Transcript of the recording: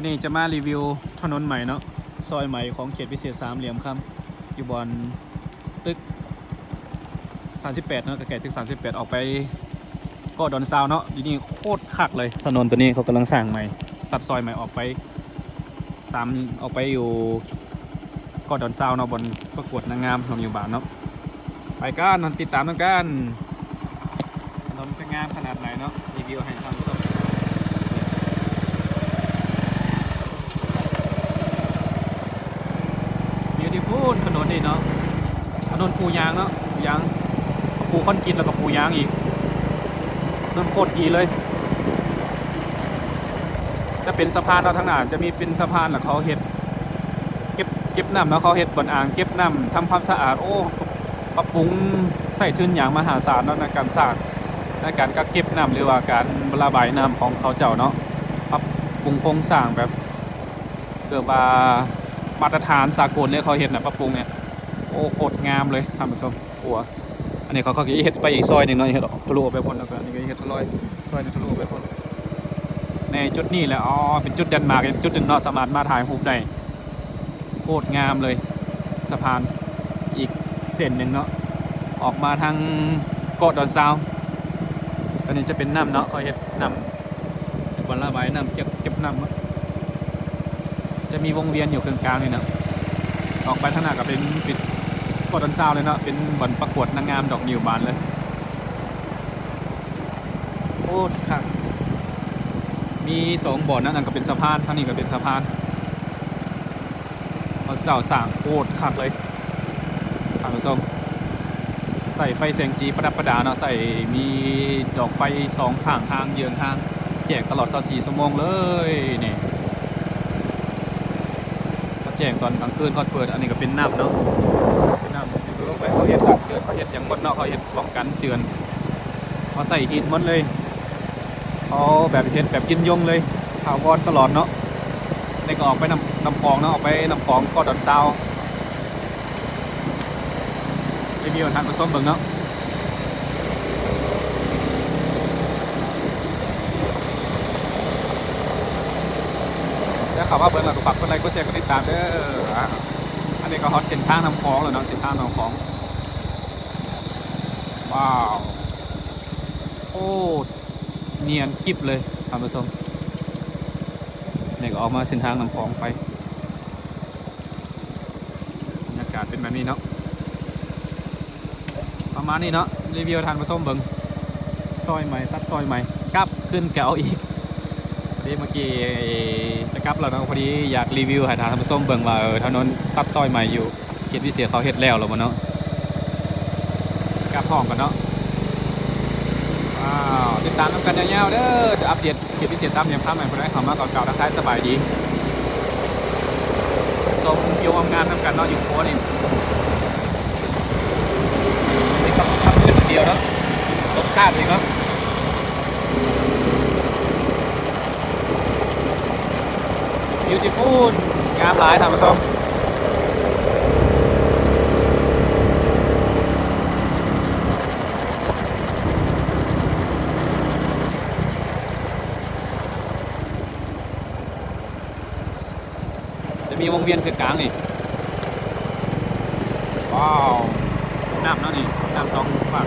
ວັນນີ້ຈະມາຣີວິວຖະໜົນໃໝ່ເນາະ ຊອຍໃໝ່ຂອງເຂດພິເສດສາມຫຼ່ຽມຄຳ ຢູ່ບ່ອນຕຶກສາມສິບແປດເນາະ ໃກ້ໆຕຶກສາມສິບແປດ ອອກໄປເກາະດອນຊາວເນາະ. ຢູ່ນີ້ໂຄດຄັກເລີຍ ຖະໜົນໂຕນີ້ເຂົາກຳລັງສ້າງໃໝ່ ຕັດຊອຍໃໝ່ອອກໄປ ສາມ ອອກໄປຢູ່ເກາະດອນຊາວເນາະ ບ່ອນປະກວດນາງງາມໂຮງພະຍາບານເນາະ. ໄປກັນ ຕິດຕາມນຳກັນ ຖະໜົນຈະງາມຂະໜາດໃດເນາະ ຣີວິວໃຫ້ທ່ານຜູ້ຊົມ. Beautiful ຖະໜົນນີ້ເນາະ ຖະໜົນປູຢາງເນາະ ປູຢາງ ປູຄອນກຣີດ ແລ້ວກໍປູຢາງອີກ ຖະໜົນໂຄດດີເລີຍ. ຈະເປັນສະພານເນາະ ທາງໜ້າຈະມີເປັນສະພານ ແລ້ວເຂົາເຮັດ ເກັບ ເກັບນ້ຳເນາະ ເຂົາເຮັດບ່ອນອ່າງເກັບນ້ຳ ທຳຄວາມສະອາດ. ໂອ້ ປັບປຸງ ໃຊ້ທຶນຫຍັງມະຫາສານເນາະ ໃນການສ້າງ ໃນການກັກເກັບນ້ຳ ຫຼືວ່າການລະບາຍນ້ຳຂອງເຂົາເຈົ້າເນາະ. ປັບປຸງໂຄງສ້າງແບບ ເກືອບວ່າມາດຕະຖານສາກົນເລີຍ ເຂົາເຮັດນະ ປັບປຸງນີ້. ໂອ້ ໂຄດງາມເລີຍທ່ານຜູ້ຊົມ. ຂົວ ອັນນີ້ເຂົາ ເຂົາກໍເຮັດໄປອີກຊອຍໜຶ່ງເນາະ ເຮັດທະລຸອອກໄປພຸ້ນ ແລ້ວກໍອັນນີ້ກໍເຮັດທະລອຍ ຊອຍໜຶ່ງທະລຸອອກໄປພຸ້ນ. ໃນຈຸດນີ້ແຫຼະ ອໍ ເປັນຈຸດແລນມາກອີກຈຸດໜຶ່ງເນາະ ສາມາດມາຖ່າຍຮູບໄດ້. ໂຄດງາມເລີຍ ສະພານອີກເສັ້ນໜຶ່ງເນາະ ອອກມາທາງເກາະດອນຊາວ. ອັນນີ້ຈະເປັນນ້ຳເນາະ ເຂົາເຮັດນ້ຳ ບ່ອນລະບາຍນ້ຳ ເກັບ ເກັບນ້ຳເນາະ. ຈະມີວົງວຽນຢູ່ເຄິ່ງກາງນີ້ເນາະ. ອອກໄປທາງໜ້າກໍເປັນ ເປັນເກາະດອນຊາວເລີຍເນາະ ເປັນບ່ອນປະກວດນາງງາມດອກງິ້ວບານເລີຍ. ໂຄດຄັກ ມີສອງບ່ອນນະ ນັ້ນກໍເປັນສະພານ ທາງນີ້ກໍເປັນສະພານ. ເຂົາເຈົ້າສ້າງໂຄດຄັກເລີຍທ່ານຜູ້ຊົມ. ໃສ່ໄຟແສງສີປະດັບປະດາເນາະ ໃສ່ມີດອກໄຟສອງຂ້າງທາງເຍືອງທາງ ແຈ້ງຕະຫຼອດຊາວສີ່ຊົ່ວໂມງເລີຍນີ້. ເຂົາແຈ້ງຕອນກາງຄືນເຂົາເປີດ. ອັນນີ້ກໍເປັນນ້ຳເນາະ ເປັນນ້ຳ ເຂົາເຮັດການເຈື່ອນ ເຂົາເຮັດຫຍັງໝົດເນາະ ເຂົາເຮັດປ້ອງກັນເຈື່ອນ ເຂົາໃສ່ຫີນໝົດເລີຍ. ເຂົາແບບເຮັດແບບຍືນຍົງເລີຍ ຖາວອນຕະຫຼອດເນາະ. ນີ້ກໍອອກໄປນ້ຳ ນ້ຳຂອງເນາະ ອອກໄປນ້ຳຂອງເກາະດອນຊາວ. ຣີວິວໃຫ້ທ່ານຜູ້ຊົມເບິ່ງເນາະ. ແລ້ວເຂົ້າມາເບິ່ງແລ້ວກໍຝາກກົດໄລ ກົດແຊ ກົດຕິດຕາມເດີ. ອາ ອັນນີ້ກໍຮອດເສັ້ນທາງນ້ຳຂອງແລ້ວເນາະ ເສັ້ນທາງນ້ຳຂອງ. ວ້າວ ໂຄດ ນຽນກິບເລີຍທ່ານຜູ້ຊົມ. ນີ້ກໍອອກມາເສັ້ນທາງນ້ຳຂອງໄປ ບັນຍາກາດເປັນແບບນີ້ເນາະ ປະມານນີ້ເນາະ. ຣີວິວໃຫ້ທ່ານຜູ້ຊົມເບິ່ງ ຊອຍໃໝ່ ຕັດຊອຍໃໝ່ ກັບຄືນເກົ່າອີກ. ພໍດີເມື່ອກີ້ຈະກັບແລ້ວເນາະ ພໍດີຢາກຣີວິວໃຫ້ທ່ານຜູ້ຊົມເບິ່ງວ່າ ເອີ ຖະໜົນຕັດຊອຍໃໝ່ຢູ່ ເຂດພິເສດເຂົາເຮັດແລ້ວແລ້ວບໍ່ເນາະ. ກັບຫ້ອງກັນເນາະ. ວ້າວ ຕິດຕາມນຳກັນຍາວໆເດີ ຈະອັບເດດເຂດພິເສດສາມຫຼ່ຽມຄຳໃຫ້ຜູ້ໃດເຂົ້າມາກໍກ່າວທັກທາຍສະບາຍດີ ຊົມວິວງາມໆນຳກັນເນາະ ຢູ່ຂົວນີ້. ນີ້ກໍຂັບເປັນດຽວເນາະ ລົດຂ້າມອີກເນາະ. Beautiful ງາມຫຼາຍທ່ານຜູ້ຊົມ. ຈະມີວົງວຽນຄືກາງນີ້. ວ້າວ ນ້ຳເນາະນີ້ ນ້ຳສອງຝັ່ງ.